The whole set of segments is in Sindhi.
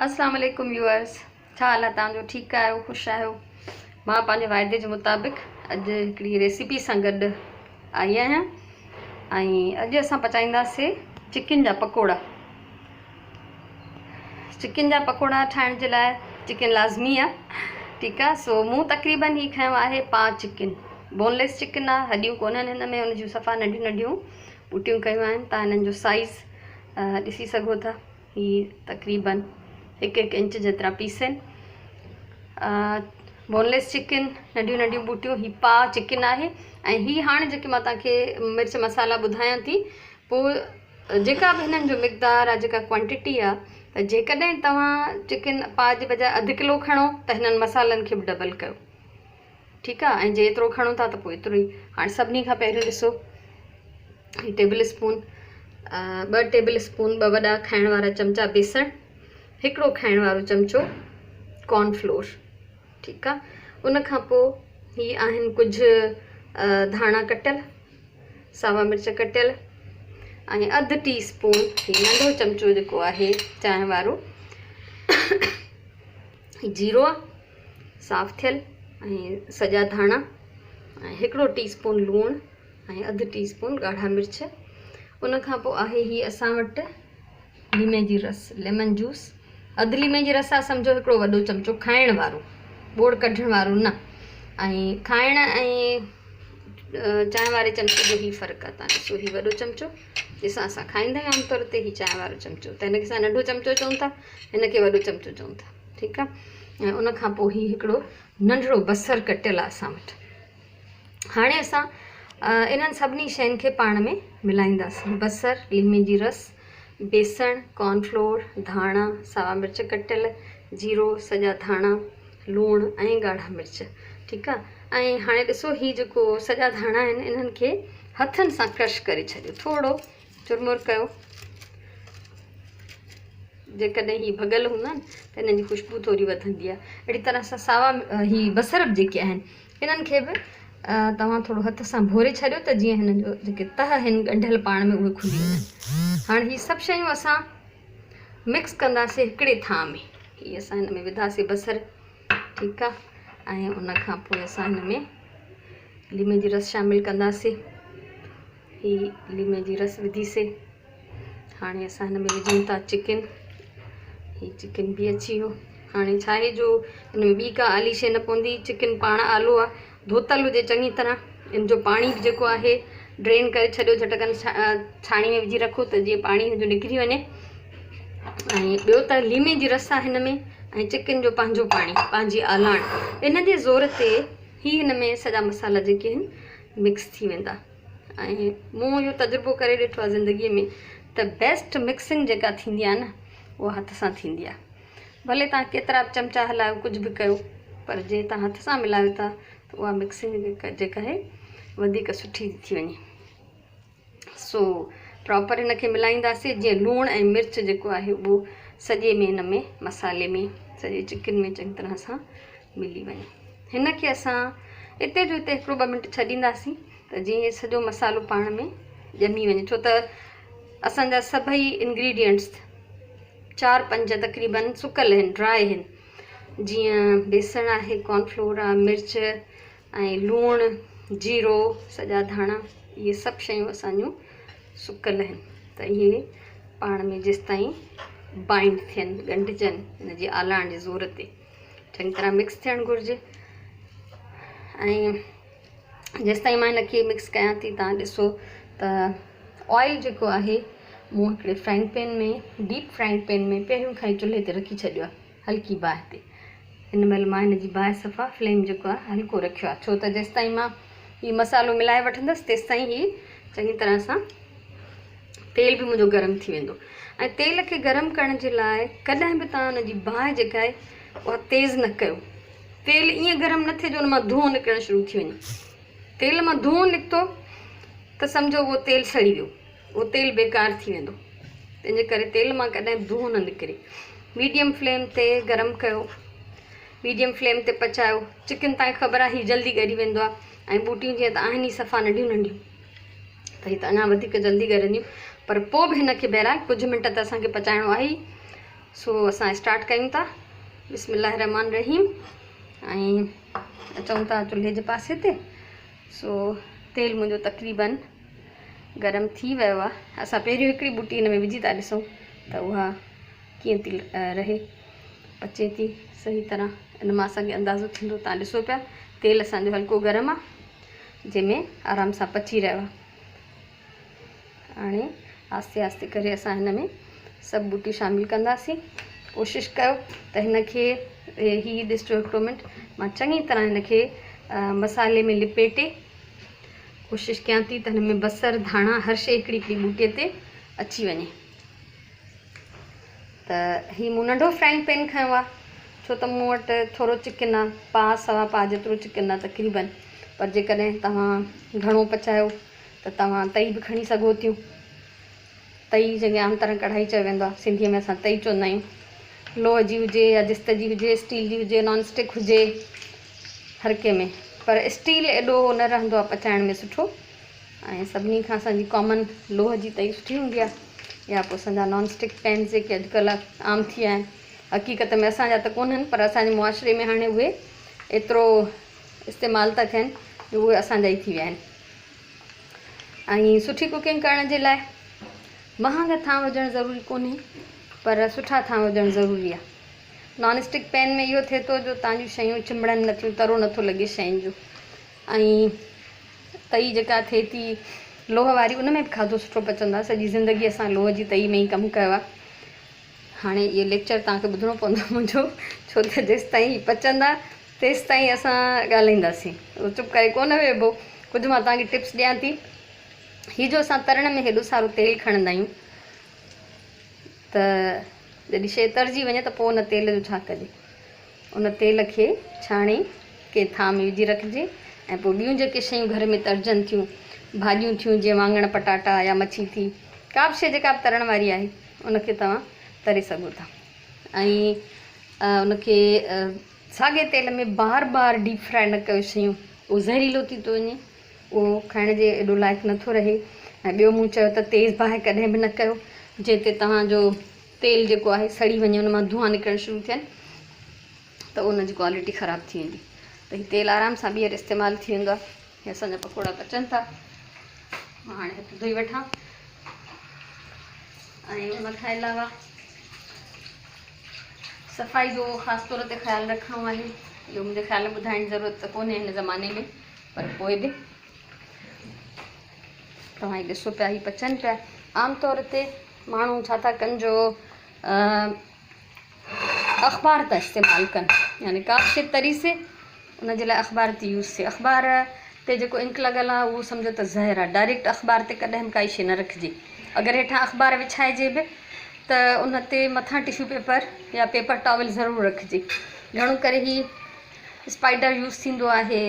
اسلام عليڪم ويوئرس ڇا حال آهي توهان جو ٺيڪ آهيو خوش آهيو مان پنهنجي واعدي جي مطابق اڄ هڪڙي ريسيپي سان گڏ آئي آهيان ۽ اڄ اسان پچائينداسي چڪن جا پڪوڙا چڪن جا پڪوڙا ٺاهڻ جي لاء چڪن لازمي آهي ٺيڪ آهي سو مون تقريبن هي کنيو آهي پاء چڪن بونليس چڪن آهي هڏيون ڪونهن هن ۾ ان جون صفا ننڍيون ننڍيون ٻوٽيون ڪيون آهن تان هنن جو سائز ڏسي سگهو ٿا هي تقريبن هڪ هڪ انچ جيترا پيس آهن. بونليس چڪن ننڍيون ننڍيون ٻوٽيون هي پاء چڪن آهي ۽ هي هاڻي جيڪي مان توهان کي مرچ مصالحا ٻڌايان ٿي پوء جيڪا به هنن جو مقدار آهي جيڪا ڪوانٽيٽي آهي ته جيڪڏهن توهان چڪن پاء جي بجاء اڌ ڪلو کڻو ته هنن مصالحن کي به ڊبل ڪيو ٺيڪ آ ۽ جي ايترو کڻو ٿا ته پوء ايترو ئي هاڻي سڀني کان پهريون ڏسو هي ٽيبل اسپون ٻه ٽيبل اسپون ٻه وڏا کائڻ وارا چمچا بيسڻ هڪڙو کائڻ وارو چمچو ڪارن فلور ٺيڪ آ ان کان پوء هي آهن ڪجهه ڌاڻا ڪٽيل ساوا مرچ ڪٽيل ۽ اڌ ٽي اسپون هي ننڍو چمچو جيڪو آهي چانهه وارو هي جيرو آ صاف ٿيل ۽ سڄا ڌاڻا ۽ هڪڙو ٽي اسپون لوڻ ۽ اڌ ٽي اسپون ڳاڙها مرچ ان کان پوء آهي هي اسان وٽ ليمي جي رس ليمن جوس اڌ ليمي جي رس آ سمجهو هڪڙو وڏو چمچو کائڻ وارو ٻوڙ ڪڍڻ وارو نه ۽ کائڻ ۽ چانهه واري چمچي جو هي فرق آ تان ڏسو هي وڏو چمچو جنهن سان اسان کائيندا آهيون عام طور تي هي چانهه وارو چمچو ته هن کي اسان ننڍو چمچو چئون ٿا هن کي وڏو چمچو چئون ٿا ٺيڪ آ ۽ ان کان پوء هي هڪڙو ننڍڙو بصر ڪٽيل آ اسان وٽ هاڻي اسان انهن سڀني شين کي پاڻ ۾ ملائينداسين بصر ليمي جي رس بيسڻ ڪارن فلور ڌاڻا ساوا مرچ ڪٽيل جيرو سڄا ڌاڻا لوڻ ۽ ڳاڙها مرچ ٺيڪ آ ۽ هاڻي ڏسو هي جيڪو سڄا ڌاڻا آهن انهن کي هٿن سان ڪرش ڪري ڇڏيو ٿورو چرمر ڪيو. جيڪڏهن هي ڀڳل هوندا آهن ته انهن جي خوشبو ٿوري وڌندي آهي. اهڙي طرح سان ساوا هي بصر به جيڪي آهن انهن کي به توهان ٿورو هٿ سان ڀوري ڇڏيو ته جيئن هنن جو جيڪي تهه آهن ڳنڍيل پاڻ ۾ اهي کلي وڃن. هاڻي هي سڀ شيون اسان مڪس ڪنداسين هڪڙي ٿانء ۾. هي اسان هن ۾ وڌاسين بصر ٺيڪ آهي ۽ ان کان پوء اسان هن ۾ ليمي جي رس شامل ڪنداسين. هي ليمي جي رس وڌي سي هاڻي اسان هن ۾ وجهون ٿا چڪن هي چڪن به اچي ويو هاڻي ڇا آهي جو هن ۾ ٻي ڪا آلي شي نه پوندي چڪن پاڻ آلو آهي ڌوتل هجي چڱي طرح ان جو پاڻي به جيڪو آهي ڊرين ڪري ڇڏيو جهٽڪن ڇاڻي ۾ وجهي رکو ته جيئن پاڻي هن جو نڪري وڃي ۽ ٻيو ته ليمي جي رس آهي هن ۾ ۽ چڪن جو پنهنجو پاڻي پنهنجي آلاڻ ان جي زور تي هي هن ۾ سڄا مصالحا جيڪي آهن مڪس ٿي ويندا ۽ مون اهو تجربو ڪري ڏٺو آهي زندگيء ۾ ته بيسٽ مڪسنگ جيڪا ٿيندي آهي نه اها هٿ سان ٿيندي آهي ڀلي توهان ڪيترا به چمچا هلايو ڪجهه به ڪيو پر جي توهان هٿ سان ملايو ٿا ته اها مڪسنگ جيڪا آهي وڌيڪ سٺي ٿي وڃي سو پراپر هن کي ملائينداسين جيئن لوڻ ۽ مرچ جيڪو آهي اهو سڄي ۾ هن ۾ مصالحي ۾ سڄي چڪن ۾ چڱي طرح سان ملي وڃي هن کي اسان اتي جو اتي هڪڙو ٻه منٽ ڇڏينداسين ته جيئن هي سڄو مصالحو پاڻ ۾ ڄمي وڃي ڇو ته اسان جا سڀئي انگريڊينٽس چار پنج تقريبن سڪل آهن ڊرائي آهن جيئن بيسڻ آهي ڪارن فلور آهي مرچ ۽ لوڻ، جيرو، سڄا ڌاڻا اهي سڀ شيون اسان جون سڪل آهن ته اهي پاڻ ۾ جيستائين بائنڊ ٿين ڳنڍجن ان جي آلاڻ جي زور تي چڱي طرح مڪس ٿيڻ گهرجي ۽ جيستائين مان هن کي مڪس ڪيان ٿي تان ڏسو ته آئل جيڪو آهي مون هڪڙي frying pan ۾ deep frying pan ۾ پهريون کان ئي چلهي تي رکي ڇڏيو آهي هلڪي باهه تي. هن مهل مان هن جي باهه صفا فليم جيڪو آهي هلڪو رکيو آهي ڇو ته جيستائين مان هي مصالحو ملائي وٺندس تيستائين هي چڱي طرح سان تيل به منهنجو گرم ٿي ويندو ۽ تيل کي گرم ڪرڻ جي لاء ڪڏهن به توهان ان جي باهه جيڪا آهي اها تيز نه ڪيو تيل ائين گرم نه ٿئي جو ان مان دونهون نڪرڻ شروع ٿي وڃي تيل مان دونهون نڪتو ته سمجهو اهو تيل سڙي ويو اهو تيل بيڪار ٿي ويندو تنهن جي ڪري تيل مان ڪڏهن به دونهون نه نڪري ميڊيم فليم تي گرم ڪيو ميڊيم فليم تي پچايو چڪن تان خبر آهي هي جلدي ڳري ويندو آهي ۽ ٻوٽيون جيئن ته آهن ئي صفا ننڍيون ننڍيون ته هي ته اڃا وڌيڪ جلدي ڳرنديون پر پوء به هن کي بهرحال ڪجهه منٽ ته اسانکي پچائڻو آهي ئي. सो असां स्टार्ट कयूं था। बिस्मिल्लाह रहमान रहीम। ऐं अचूं था चुल्हे जे पासे ते। सो तेल मुंहिंजो तक़रीबन गरम थी वियो आहे। असां पहिरियों हिकिड़ी ॿूटी हिन में विझी था ॾिसूं त उहा कीअं थी रहे, पचे थी सही तरह। इन मां असांखे अंदाज़ो थींदो। तव्हां ॾिसो पिया तेल असांजो हल्को गरम आहे, जंहिंमें आराम सां पची रहियो आहे। हाणे आहिस्ते आहिस्ते करे असां हिन में सभु ॿूटियूं शामिल कंदासीं। कोशिशि कयो त हिनखे हीअ ॾिसजो हिकिड़ो मिंट, मां चङी तरह हिनखे मसाले में लिपेटे कोशिशि कयां थी त हिन में बसर, धाणा, हर शइ हिकिड़ी हिकिड़ी ॿूटीअ ते अची वञे। त हीअ मूं नंढो फ्राइंग पैन खयो आहे, छो त मूं वटि थोरो चिकन आहे, पाउ सवा पाउ जेतिरो चिकन आहे तक़रीबन। पर जेकॾहिं तव्हां घणो पचायो त तव्हां तई बि खणी सघो थियूं। तई जंहिंखे आम तरह कढ़ाई चयो वेंदो आहे, सिंधीअ में असां तई चवंदा आहियूं। लोह जी हुजे या जिस्त जी हुजे, स्टील जी हुजे, नॉन स्टिक हुजे, हर कंहिं में। पर स्टील एॾो न रहंदो आहे पचाइण में सुठो, ऐं सभिनी खां असांजी कॉमन लोह जी तई सुठी हूंदी आहे, या पोइ असांजा नॉन स्टिक पैन जेके अॼुकल्ह आम थी विया आहिनि। हक़ीक़त में असांजा त कोन्हनि, पर असांजे मुआशिरे में हाणे उहे एतिरो इस्तेमालु था थियनि जो उहे असांजा ई थी विया आहिनि। ऐं सुठी कुकिंग करण जे लाइ महांगा थांव हुजणु ज़रूरी कोन्हे, पर सुठा थांव हुजणु ज़रूरी आहे। नॉन स्टिक पैन में इहो थिए थो जो तव्हांजूं शयूं चिंबड़नि नथियूं, तरो नथो लॻे शयुनि जो। ऐं तई जेका थिए थी लोह वारी, उन में बि खाधो सुठो पचंदो आहे। सॼी ज़िंदगी असां लोह जी तई में ई कमु कयो आहे। हाणे इहो लेक्चर तव्हांखे ॿुधणो पवंदो मुंहिंजो, छो त जेसि ताईं पचंदा तेसि ताईं असां ॻाल्हाईंदासीं, चुप करे कोन वेहबो। कुझु मां तव्हांखे टिप्स ॾियां थी। हीअ जो असां तरण में हेॾो सारो तेल खणंदा आहियूं, त जॾहिं शइ तरजी वञे त पोइ उन तेल जो छा कजे? उन तेल खे छाणे कंहिं थां में विझी रखिजे, ऐं पोइ ॿियूं जेके शयूं घर में तरजनि थियूं, भाॼियूं थियूं, जीअं वाङण पटाटा या मच्छी थी, का बि शइ जेका बि तरण वारी आहे, उनखे तव्हां तरे सघो था। ऐं उनखे साॻे तेल में बार बार डीप फ्राई न कयो शयूं, उहो ज़हरीलो थी थो वञे, उहो खाइण जे एॾो लाइक़ु नथो रहे। ऐं ॿियो मूं चयो त तेज़ बाहि कॾहिं बि न कयो, जंहिं ते तव्हांजो तेल जेको आहे सड़ी वञे, उन मां धुआं निकिरणु शुरू थियनि त उनजी क्वालिटी ख़राबु थी वेंदी। त हीउ तेल आराम सां ॿीहर इस्तेमालु थी वेंदो आहे। हीअ असांजा पकौड़ा पचनि था। मां हाणे हथु धोई वठां। ऐं उन खां अलावा सफ़ाई जो ख़ासि तौर ते ख़्यालु रखिणो आहे। इहो मुंहिंजे ख़्याल में ॿुधाइण जी ज़रूरत त कोन्हे हिन ज़माने में, पर पोइ बि तव्हां हीअ ॾिसो पिया, हीअ पचनि पिया। आम तौर ते माण्हू छा था कनि जो अख़बार था इस्तेमालु कनि, यानी का बि शइ तरीसे उनजे लाइ अख़बार थी यूज़ थिए। अख़बार ते जेको इंक लॻल आहे उहो सम्झो त ज़हर आहे। डायरेक्ट अख़बार ते कॾहिं बि काई शइ न रखिजे। अगरि हेठां अख़बार विछाइजे बि त उन ते मथां टिशू पेपर या पेपर टॉवल ज़रूरु रखिजे। घणो करे हीअ स्पाइडर यूज़ थींदो आहे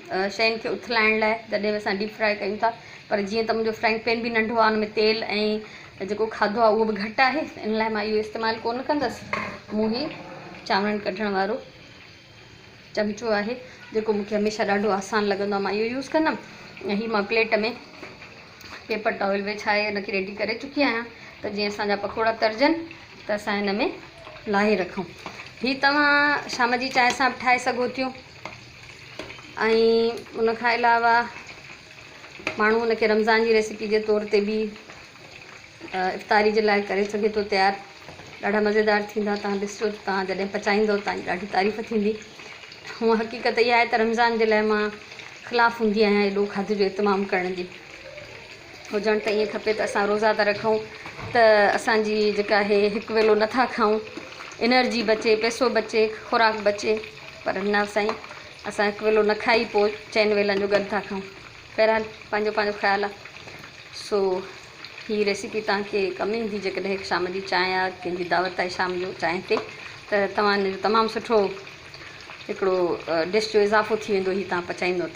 शयुनि खे उथलाइण लाइ, जॾहिं बि असां डीप फ्राई कयूं था। पर जीअं त मुंहिंजो फ्राइंग पैन बि नंढो आहे, उन में तेल ऐं जेको खाधो आहे उहो बि घटि आहे, इन लाइ मां इहो इस्तेमालु कोन कंदसि। मूं हीअ चांवरनि कढण वारो चमचो आहे, जेको मूंखे हमेशह ॾाढो आसान लॻंदो आहे, मां इहो यूज़ कंदमि। ऐं हीअ मां प्लेट में पेपर टॉवल विछाए हिनखे रेडी करे चुकी आहियां, त जीअं असांजा पकौड़ा तरजनि त असां हिन में लाहे रखूं। हीअ तव्हां शाम जी चांहि सां बि ठाहे सघो थियूं। ऐं उन खां अलावा माण्हू हुनखे रमज़ान जी रेसिपी जे तौर ते बि इफ़्तारी जे लाइ करे सघे थो तयारु। ॾाढा मज़ेदार थींदा, तव्हां ॾिसजो, तव्हां जॾहिं पचाईंदव तव्हांजी ॾाढी तारीफ़ थींदी। हूअं हक़ीक़त इहा आहे त रमज़ान जे लाइ मां ख़िलाफ़ हूंदी आहियाँ एॾो खाधे जो इहतमामु करण जी। हुजणु त ईअं खपे त असां रोज़ा था रखूं त असांजी जेका आहे हिकु वेलो नथा खाऊं, एनर्जी बचे, पैसो बचे, ख़ुराक बचे, पर न साईं, असां हिकु वेलो न खाई पोइ चइनि वेलनि जो गॾु था खाऊं। बहरहाल पंहिंजो पंहिंजो ख़्यालु आहे। सो हीअ रेसिपी तव्हांखे कमु ईंदी, जेकॾहिं शाम जी चांहि आहे, कंहिंजी दावत आहे शाम जो चांहि ते, त तव्हां हिन जो तमामु सुठो हिकिड़ो डिश जो इज़ाफ़ो थी वेंदो हीअ तव्हां पचाईंदो त।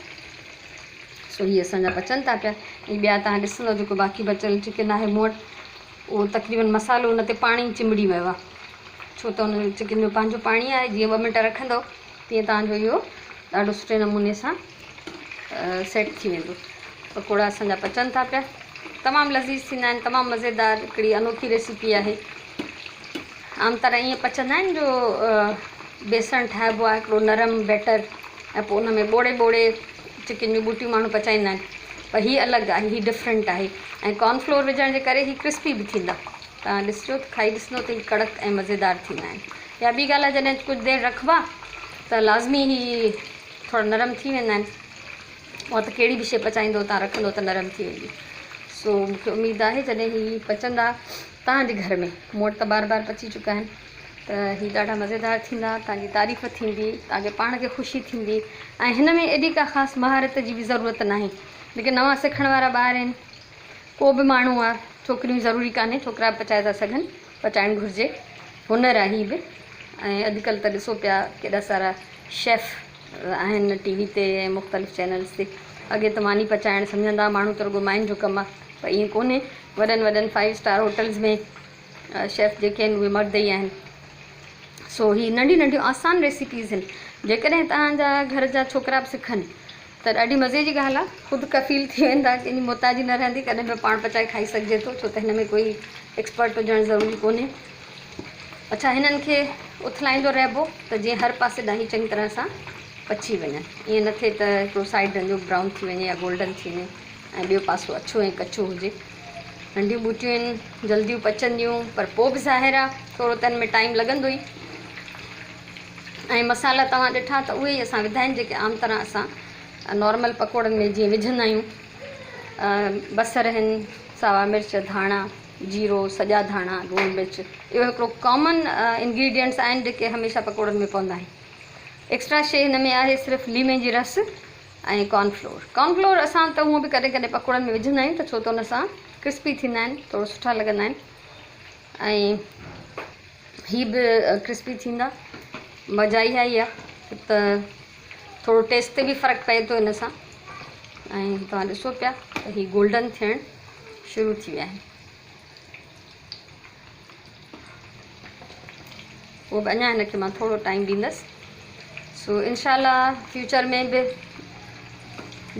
सो हीअ असांजा पचनि था पिया। ऐं ॿिया तव्हां ॾिसंदव जेको बाक़ी बचियल चिकन आहे मूं वटि, उहो तक़रीबन मसालो उन ते पाणी चिंबड़ी वियो आहे, छो त हुन चिकन जो पंहिंजो पाणी आहे। जीअं 2 मिंट रखंदव तीअं तव्हांजो इहो ॾाढो सुठे नमूने सां सेट थी वेंदो। पकौड़ा असांजा पचनि था पिया, तमामु लज़ीज़ थींदा आहिनि, तमामु मज़ेदार हिकिड़ी अनोखी रेसिपी आहे। عام طرح ائين پچندا آهن جو بيسڻ ٺاهبو آهي هڪڙو نرم بيٽر ۽ پوء ان ۾ ٻوڙي ٻوڙي چڪن جون ٻوٽيون ماڻهو پچائيندا آهن پر هي الڳ آهي هي ڊفرنٽ آهي ۽ ڪارن فلور وجهڻ جي ڪري هي ڪرسپي به ٿيندا. توهان ڏسجو ته کائي ڏسندو ته هي ڪڙڪ ۽ مزيدار ٿيندا آهن. يا ٻي ڳالهه آهي جڏهن ڪجهه دير رکبا ته لازمي هي ٿورا نرم ٿي ويندا آهن. اها ته ڪهڙي به شيء پچائيندو توهان رکندو ته نرم ٿي ويندي. سو مون کي اميد آهي جڏهن هي پچندا توهان جي گهر ۾ مون وٽ ته بار بار پچي چڪا آهن ته هي ڏاڍا مزيدار ٿيندا توهان جي تعريف ٿيندي توهان کي پاڻ کي خوشي ٿيندي ۽ هن ۾ ايڏي ڪا خاص مهارت جي به ضرورت ناهي جيڪي نوان سکڻ وارا ٻار آهن ڪو به ماڻهو آ ڇوڪريون ضروري ڪانهي ڇوڪرا به پچائي ٿا سگهن پچائڻ گهرجي هنر آ هي به ۽ اڄڪلهه ته ڏسو پيا ڪيڏا سارا شيف آهن ٽي وي تي ۽ مختلف چينلز تي اڳي ته ماني پچائڻ سمجهندا ماڻهو ته رڳو ماين جو ڪم آ پر ائين ڪونهي وڏن وڏن فائيو اسٽار هوٽلز ۾ شيف جيڪي آهن اهي مرد ئي آهن سو هي ننڍيون ننڍيون آسان ريسيپيز آهن جيڪڏهن توهان جا گهر جا ڇوڪرا به سکن ته ڏاڍي مزي جي ڳالهه آهي خود ڪفيل ٿي ويندا ڪنهن جي محتاجي نه رهندي ڪڏهن به پاڻ پچائي کائي سگهجي ٿو ڇو ته هن ۾ ڪوئي ايڪسپرٽ هجڻ ضروري ڪونهي اڇا هنن کي اٿلائيندو رهبو ته جيئن هر پاسي ڏانهن چڱي طرح سان پچي وڃن ائين نه ٿئي ته هڪڙو سائيڊ جو برائون ٿي وڃي يا گولڊن ٿي وڃي ۽ ٻيو پاسو اڇو ۽ ڪچو هجي. ننڍيون ٻوٽيون آهن، جلديون پچنديون، پر پوء به ظاهر آهي ٿورو ته ان ۾ ٽائيم لڳندو ئي. ۽ مصالحا توهان ڏٺا ته اهي ئي اسان وڌا آهن جيڪي عام طرح اسان نارمل پڪوڙن ۾ جيئن وجهندا آهيون. بصر آهن، ساوا مرچ، ڌاڻا، جيرو، سڄا ڌاڻا، لوڻ مرچ، اهو هڪڙو ڪامن انگريڊينٽس آهن جيڪي هميشه پڪوڙن ۾ پوندا آهن. ايڪسٽرا شيء هن ۾ آهي صرف ليمي جي رس. ۽ ڪارن فلور ڪارن فلور اسان ته هونء به ڪڏهن ڪڏهن پڪوڙن ۾ وجهندا آهيون ته ڇو ته ان سان ڪرسپي ٿيندا آهن ٿورو سٺا لڳندا آهن ۽ هي به ڪرسپي ٿيندا مزا ئي آئي آهي ته ٿورو ٽيسٽ تي به فرق پئي ٿو ان سان ۽ توهان ڏسو پيا ته هي گولڊن ٿيڻ شروع ٿي ويا آهن پوء به اڃا هن کي مان ٿورو ٽائيم ڏيندس سو انشاء الله فيوچر ۾ به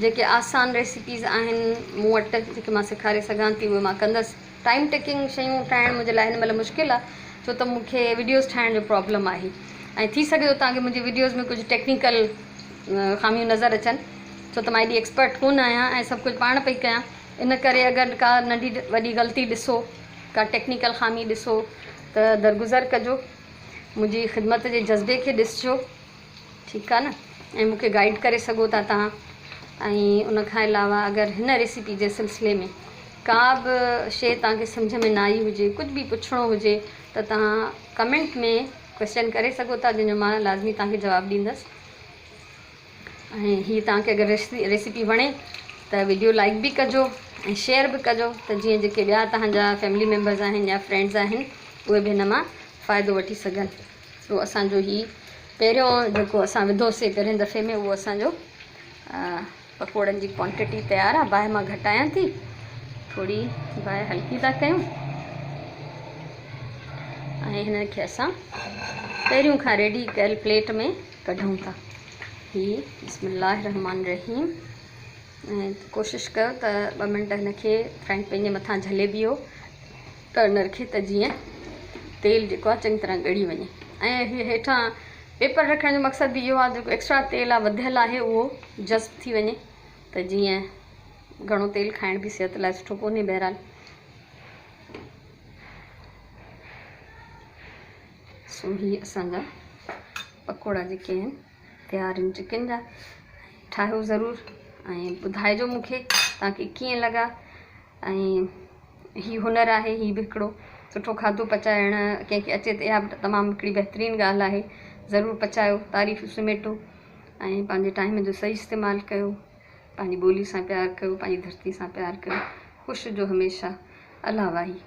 جيڪي آسان ريسيپيز آهن مون وٽ جيڪي مان سيکاري سگهان ٿي اهي مان ڪندس ٽائيم ٽيڪنگ شيون ٺاهڻ منهنجي لاء هن مهل مشڪل آهي ڇو ته مون کي وڊيوز ٺاهڻ جو پرابلم آهي ۽ ٿي سگهي ٿو توهان کي منهنجي وڊيوز ۾ ڪجهه ٽيڪنيڪل خاميون نظر اچن ڇو ته مان ايڏي ايڪسپرٽ ڪونه آهيان ۽ سڀ ڪجهه پاڻ پئي ڪيان ان ڪري اگر ڪا ننڍي وڏي غلطي ڏسو، ڪا ٽيڪنيڪل خامي ڏسو ته درگذر ڪجو، منهنجي خدمت جي جذبي کي ڏسجو، ٺيڪ آ نه، ۽ مون کي گائيڊ ڪري سگهو ٿا توهان ۽ ان کان علاوه اگر هن ريسيپي جي سلسلي ۾ ڪا به شيء توهان کي سمجهه ۾ نه آئي هجي، ڪجهه به پڇڻو هجي ته توهان ڪمينٽ ۾ ڪويسچن ڪري سگهو ٿا جنهن جو مان لازمي توهان کي جواب ڏيندس. ۽ هي توهان کي اگر ريسيپي وڻي ته ويڊيو لائڪ به ڪجو ۽ شيئر به ڪجو ته جيئن جيڪي ٻيا توهان جا فيملي ميمبرز آهن يا فرينڊز آهن اهي به هن مان فائدو وٺي سگهن. سو اسان جو هي پهريون جيڪو اسان وڌوسي پهرين دفعي ۾ اهو اسان جو پڪوڙن جي ڪوانٽيٽي تيار آهي. باهه مان گهٽايان ٿي، ٿوري باهه هلڪي ٿا ڪيون ۽ هن کي اسان پهريون کان ريڊي ڪيل پليٽ ۾ ڪڍون ٿا. هي بسم الله الرحمٰن الرحيم ۽ ڪوشش ڪيو ته ٻه منٽ هن کي فرائنگ پين جي مٿان جهلي بيهو ٽرنر کي ته جيئن تيل جيڪو آهي چڱي طرح ڳڙي وڃي ۽ هي هيٺان پيپر رکڻ جو مقصد به اهو آهي جيڪو ايڪسٽرا تيل آهي وڌيل آهي اهو جذب ٿي وڃي ته جيئن گهڻو تيل کائڻ به صحت لاء سٺو ڪونهي بهرحال سو هي اسان جا پڪوڙا جيڪي آهن تيار آهن چڪن جا ٺاهيو ضرور ۽ ٻڌائجو مون کي توهان کي ڪيئن لڳا ۽ هي هنر آهي هي به هڪڙو سٺو کاڌو پچائڻ ڪنهن کي اچي ته اها به تمام هڪڙي بهترين ڳالهه آهي ضرور پچايو تعريف سميٽو ۽ پنهنجي ٽائيم جو صحيح استعمال ڪيو پنهنجي ٻولي سان پيار ڪيو پنهنجي ڌرتي سان پيار ڪيو خوش هجو هميشه الله واهي.